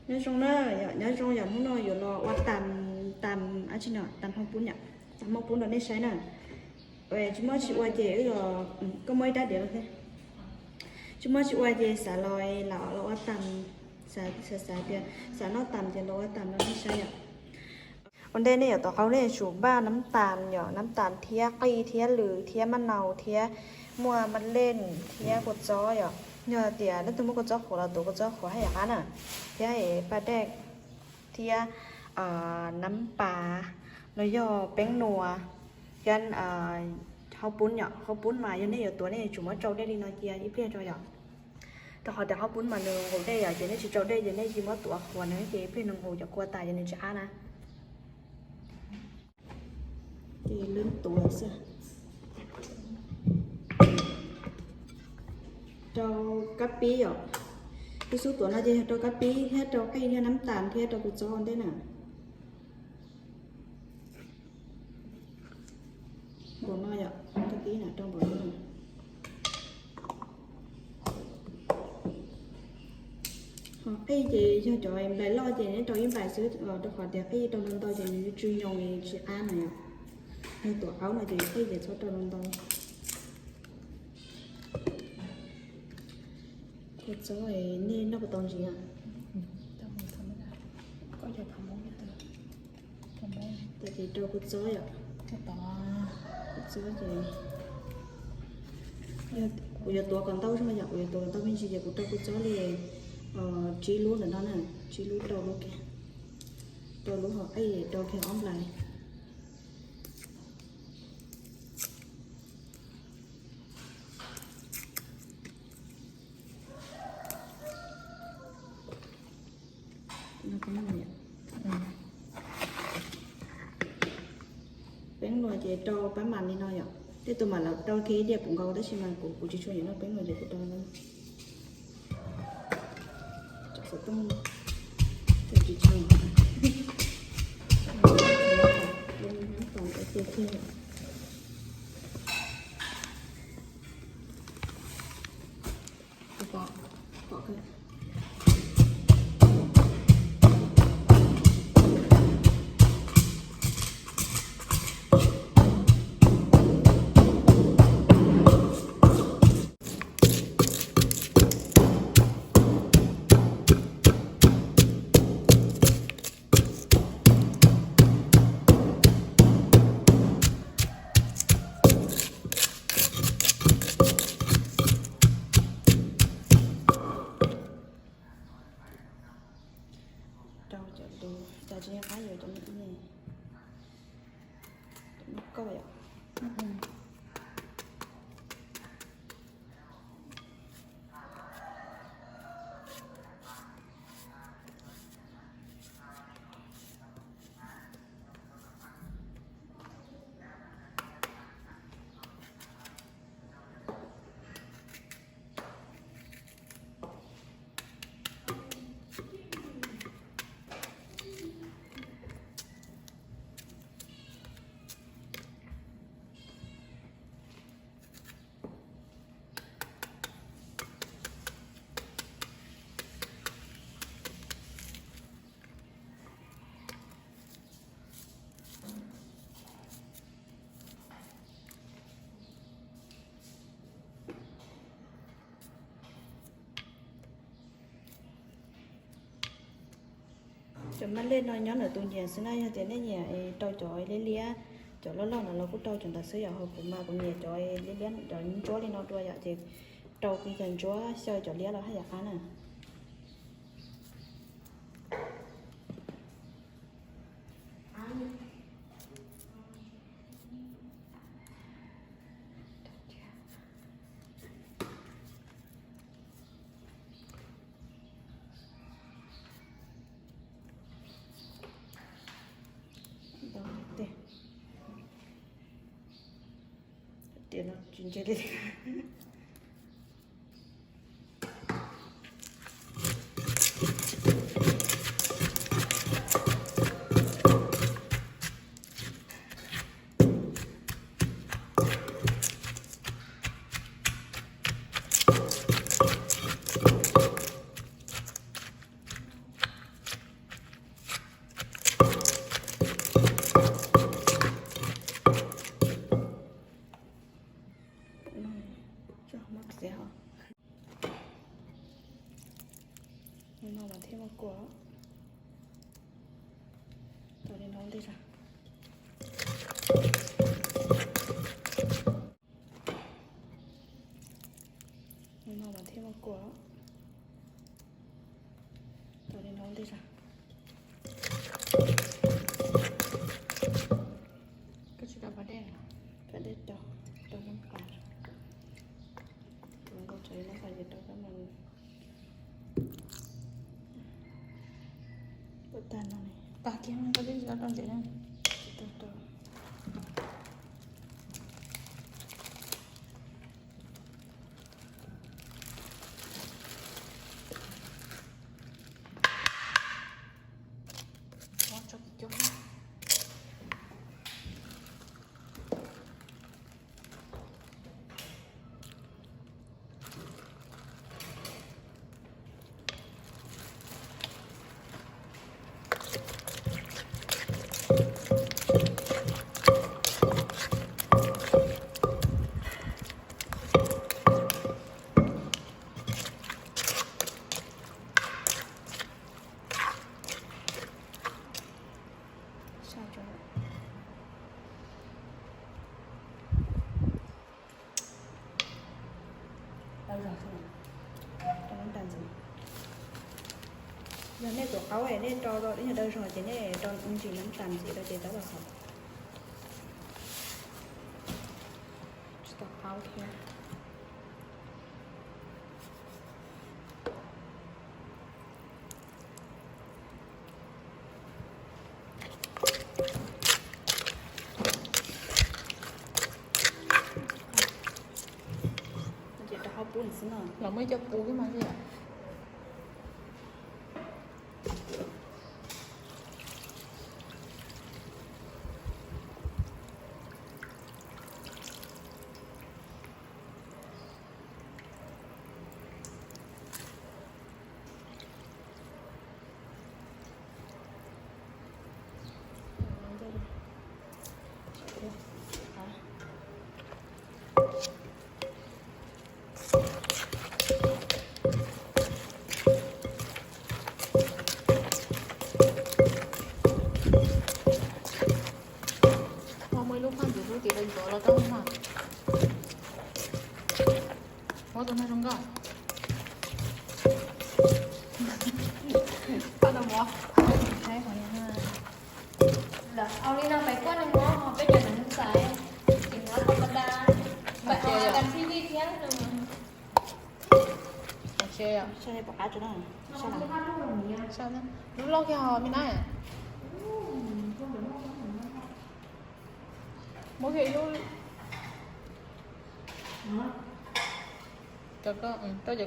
Nyob zoo na, nyob zoo yom, hnub no yuav los ua tas, tas dab tsi no, tas hmab pub yom, tas hmab pub rau nej saib na. Tsis muaj tsis ua ces wb, koj muab ib rab diav los thiab. Tsis muaj tsis ua ces xav los, los ua tas, xav, xav tias xav noj tas ces los ua tas rau nej saib yom. Ua ntej nej yuav tuav qaub nej yuav tsum npaj nab tas yom, nab tas thiab qij thiab lws thiab maj nau thiab muaj maj lej thiab kua txob yom. Yog tias leej twg muaj kua txob qhuav los tuav kua txob qhuav haj yam qab na. Thiab paj dej thiab nab pas, no yog peeb nua thiab hauv pub yom. Hauv pub mas yog nej yuav tuav nej yuav tsum muab tsau dej li no cia ib pliag rau yom. Rau qhov tias hauv pub mas nws nqus dej yom, ces nej tsis tsau dej ces nej tsis muab tuav qhuav na ces ib pliag nws nqus cov kua tas ces nws tsis qab na. Ces lwb tuav xwb. Rau kab pib yom. Lub xub tuav no ces yog rau kab pib thiab rau qij thiab nab tas thiab rau kua txob ua ntej na. Npaum no yom, kab pib na rau npaum no. Ho qij ces yog cov nplais loj ces nej rau ib nplais xwb, rau qhov tias qij rau ntau ntau ces nws tsw nyoos tsis qab na yom. Yog tuav qaub no ces qij ces txhob rau ntau ntau. Kua txob nej noj puas tau ntsis? Ces rau kua txob yom. Kua txob ces kuv yuav tuav kom ntau zog yom, kuv yuav tuav kom ntau me ntsis ces kuv rau kua txob li tsib lub ntawm no na, tsib lub rau lub kiag, rau lub hauv qij rau kiag ob nplais. Peeb nua ces rau pab mam li no yom. Tej tus mam li rau kiag ib diav puv nkaus tab sis mas kuv, kuv tsis tshua nyiam noj peeb nua ces kuv rau no. Xov tooj tsis tshua. Rau cov lus cas tsis nco qab yuav cov me ib ne, cov me kauj yom. Cov maj lej no nyob ntawm tus nyiam xwb na, yog tias nej nyiam rau cov liab liab, cov loj loj no los kuj rau cov ntawd xwb yom. Ho kuv mas kuv nyiam cov liab liab, cov ntsuab li no dua yom, ces rau kiag cov ntsuab xyaw cov liab los haj yam qab na. Tias no tsis ntse li. No mas thiaj muaj kua. Tau li no ntej tso. No mas thiaj muaj kua. Tau li no ntej tso. Koj tsis rau pas dej, pas dej rau, rau nab pas. Tus nkaus txawv nab pas ces rau kab mas. Ua tag no ne. Tag kiag no, koj twb tsis tau rau ntxiv na. Tsis tau rau. Tso kiag coob. Yog nej tus qaub nej rau ib nyuag daw zog ces nej rau ntsis nab tas ntxiv rau ces tab tom hov. Tsis tau qaub thiab. Ces rau hauv pub xwb no. Los muaj ib co pub xwb mas li. Muaj ib lub phaj ntxwv hlub tim lawv ntxuav los rau na. Muab tus no zoo nkauj. Phaj no mov. Saib qhov no. Lawv au li no pais kuaj neeg mob ho peb cov neeg ntxais, tim no thov ma da, pais au kas thib lij thiab no. Saib pom qab tso na. Lub loj kiag ho me na. Muab kiag ib lub. Rau cov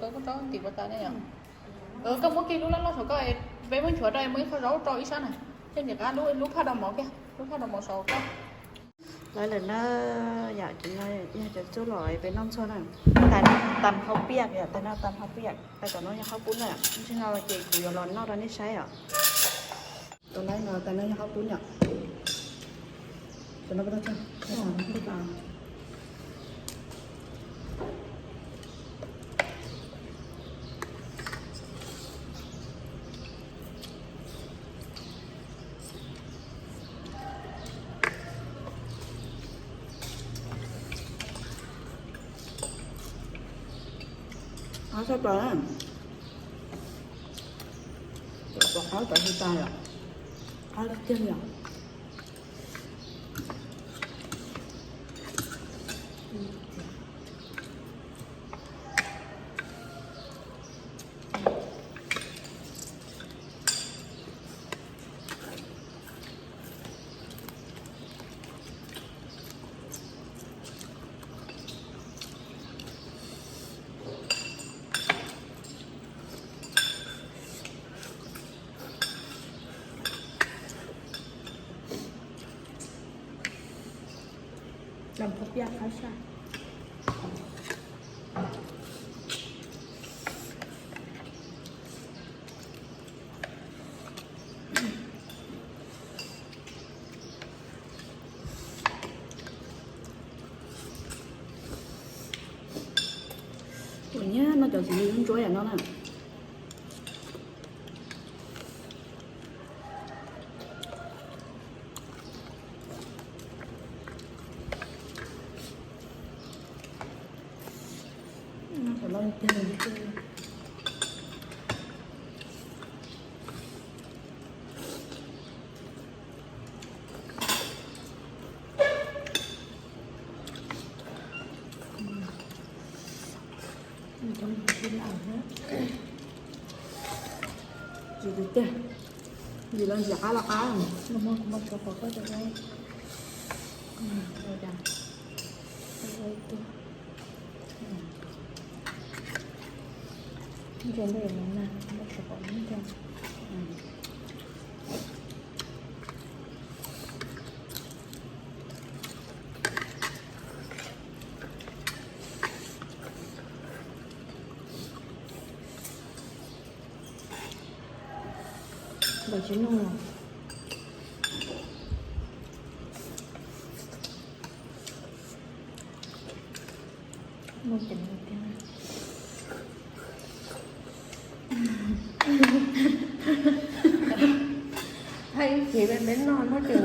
koj kuj rau ntim puas tas ne yom. Koj muab kiag lub loj loj saum koj, peb muab nchuav rau muab ib qho zaub rau ib sab na. Thiab ntim qab lub, lub phaj rau mov kiag, lub phaj rau mov saum koj. Lawv lawm na, yam no yog cov txuj lom peb noj ntxuag na. Tais no tas hauv piaj yom, tais no tas hauv piaj, tais tom no yog hauv pub na. Tab sis no ces kuv yuav los noj rau nej saib os. Tais no, tais no yog hauv pub yom. Qab tshaj plaws na. Pom qab tawv tsis tas yom. Qab tiag tiag yom. Tais no piaj qab saj. Ua nyab no cov txiv ntsuab yam no na. Cov no kuv sib lam thiab. Tsis tiag, ntxim los ntxim, qab los qab. Nag hmo kuv muab tshuav qhov koj tau, ua cas, ntsia ntawm no na, muab tshuav qhov ntsia. Nkawd tsis noj los. Muaj ceev tiag. Hais ib chim peb noj muaj ceev.